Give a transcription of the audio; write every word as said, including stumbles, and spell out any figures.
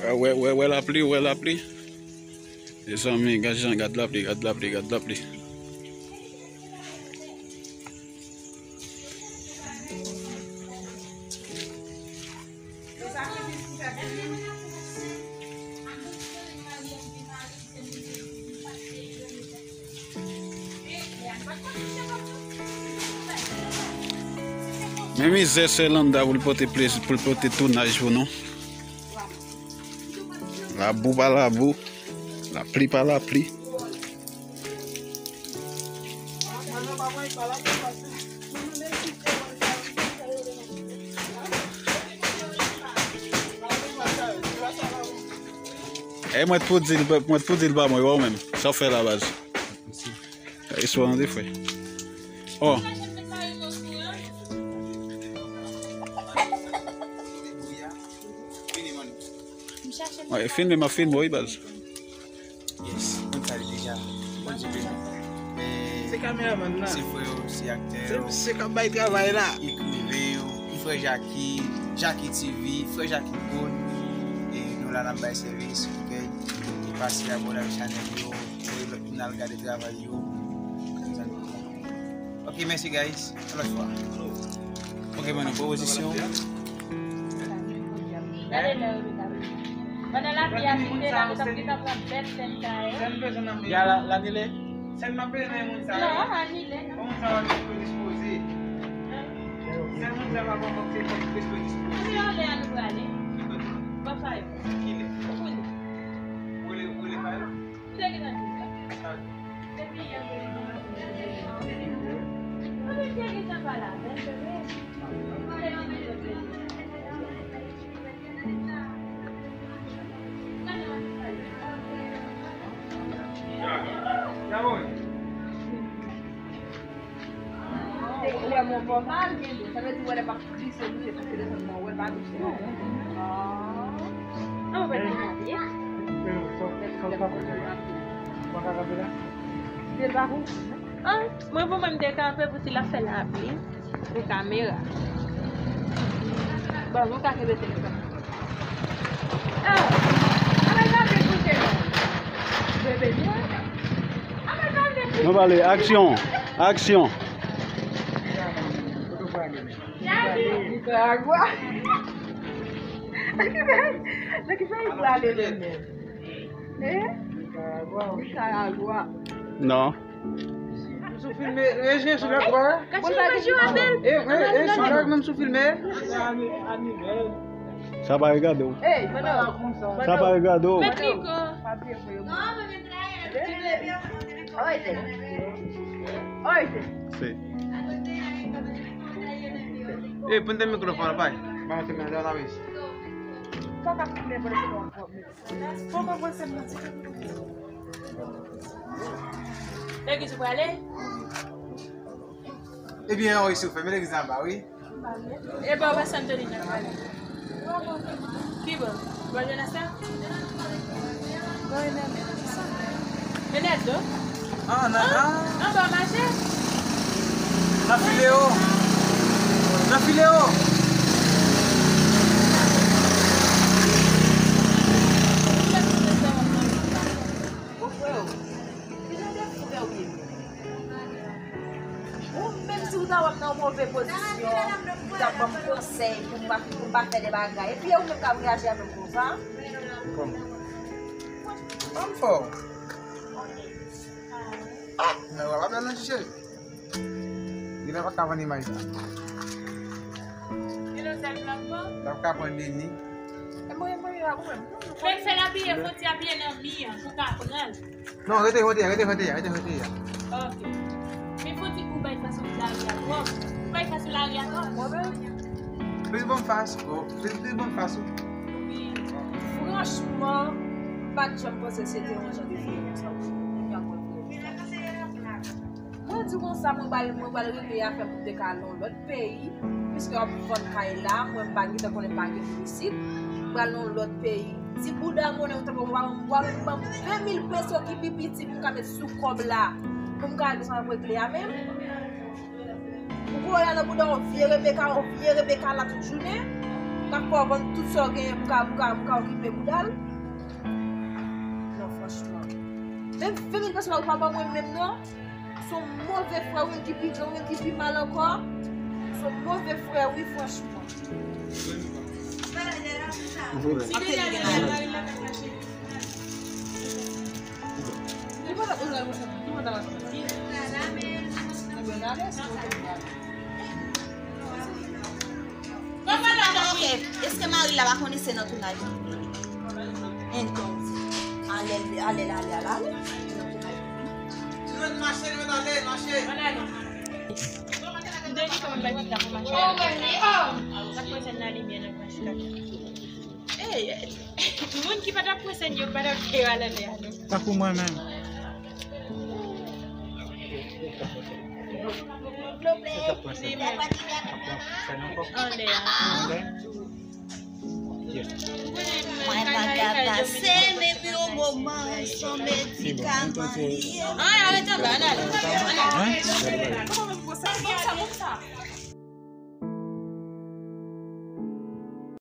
Wè, wè, wè lapli, wè lapli. Mezanmi, gad jan, gad lapli, gad lapli, gad lapli. Men mizè sè Landa pou l pote plezi, pou l pote tounaj pou nou. Labou pa labou, lapli pa lapli. E mwen t pou di l, mwen t pou di l pa mwen, wè w menm. Sa w fè la, baz? Espwa nou te fè. Oh. Mwen filme, m ap filme, wi, baz. Yes, mwen sa li deja. Bondye beni. Se kameramann nan. Se frè yo, se aktè yo. Se misye k ap bay travay la. Ekriven yo, frè Jackie, Jackie T V, frè Jackie Gold. E nou la n ap bay sèvis, ok? E pase abòne ak chanèl yo, voye lòt moun al gade travay yo. Ok, mèsi, guys. Yon lòt fwa. Ok, mwen nan pwopozisyon. Gade lè yo met avè. Pandan lapli a vide la, nou t ap gentan pran bèl sèn sa yo. Ya la, l anile? Sèn m ap bezwen moun sa yo. Non, anile, non. Moun sa yo dispo dispoze. Sèn moun sa yo pa pran kòb se dispo dispoze. Anile anlè a nou prale. Bò sa yo. Kilè? Kounye. Ou rele, ou rele pa yo? Ou te gentan di sa. Depi yè mwen te gentan pale avè l. Ou wè mon pòmal gen dlo, sa vle di wè lè m ap glise, glise, paske desann nan wè pa glise. Ah. An wè pa glise. Li pa pou. Ah, mwen pou mwen m te kanpe pou si l ap fè lapli pou kamera. Bon, nou ka kenbe telefòn. Ah, ala gade kote non. Bebe, non. Nou pale, aksyon, aksyon. Nicaragua. Nan ki peyi, nan ki peyi pou ale menm? Eh? Nicaragua. Non. Sou filme, e jen sou lèt la. Gade imaj yo, Abel. E vre, e sou lèt menm sou filme. Sa pa regade w. Ey, sa pa regade w. Met li ko. Oye. Oye. Se. E, pran mikrofòn la, bay. Ba mwen te mete la, wi. Legliz ou prale? Ebyen, wi, si w fè, men legliz anba, wi. E bò, wè Santoline nan prale. Ki bò? Bò Jonasa? Bò Enèdo. Enèdo? Ah, nan, ah. Anba mache? Nan Fileo. Nan Fileo. Bon, freo, ki jan de frè ou ye menm? Ou menm si ou ta wè m nan yon move pozisyon, ou t ap ban m konsèy pou m pa, pou m pa fè de bagay. Epi e ou menm k ap reyaji avè m konsa? Kòman? Ban m fò. Ah, men w ap ap nan ti cheri. Li pa ka vann imaj la. Gen yon sèl plan pou? L ap ka pran Deni. E mwen, mwen, mwen, mwen. Fè, fè l abiye, fò ti abiye nan mi an, pou ka pran l. Non, rete kote a, rete kote a, rete kote a. Ok. Men fò ti ou bay fas ou lari a twòp. Ou bay fas ou lari a twòp. Mwen menm? Plis bon fas, oh, plis, plis bon fas ou. Wi. Franchman, m pa t janm panse se te yon jan de vye konsa. Mwen di konsa, mwen pral, mwen pral regle afè pou m te ka al nan yon lòt peyi, piske w ap vann kay la, mwen m pa gentan konnen m pa gen moun isit, m pral nan yon lòt peyi. Ti bouda monnen ou tanpon, w ap ban m ven mil peso ki pi piti pou m ka met sou kòb la, pou m ka regle sa m ap regle a menm. Ou konnen w nan bouda w vye Rebeka, w vye Rebeka la tout jounen. Papa w vann tout sa w genyen pou ka, pou ka, pou ka okipe bouda l. Non, franchman. Menm venn pase pa, pa ban mwen menm non. Se yon move frè wi, ki pi gran wi, ki pi mal ankò. Se yon move frè wi, franchman. Anpil li gen la. Li pa ta, li pa ta, li pa ta. Ok, èske mari la pa konnen se nan tounaj li? Entonces, ale, ale, ale, ale, ale. Mache, ale, mache. M te di kòman bay ti la pou mache. Sa kòmanse nan limyè nan mache. Ey, moun ki pa t ap pran sèn yo pa t ap fè yo alè a non. Tankou mwen menm. Anlè a. Mwen pa ka pase menm yon moman san medikaman li ye. An, arete anba, ann ale. Ann ale. Kòman pou sa, pou sa, pou sa.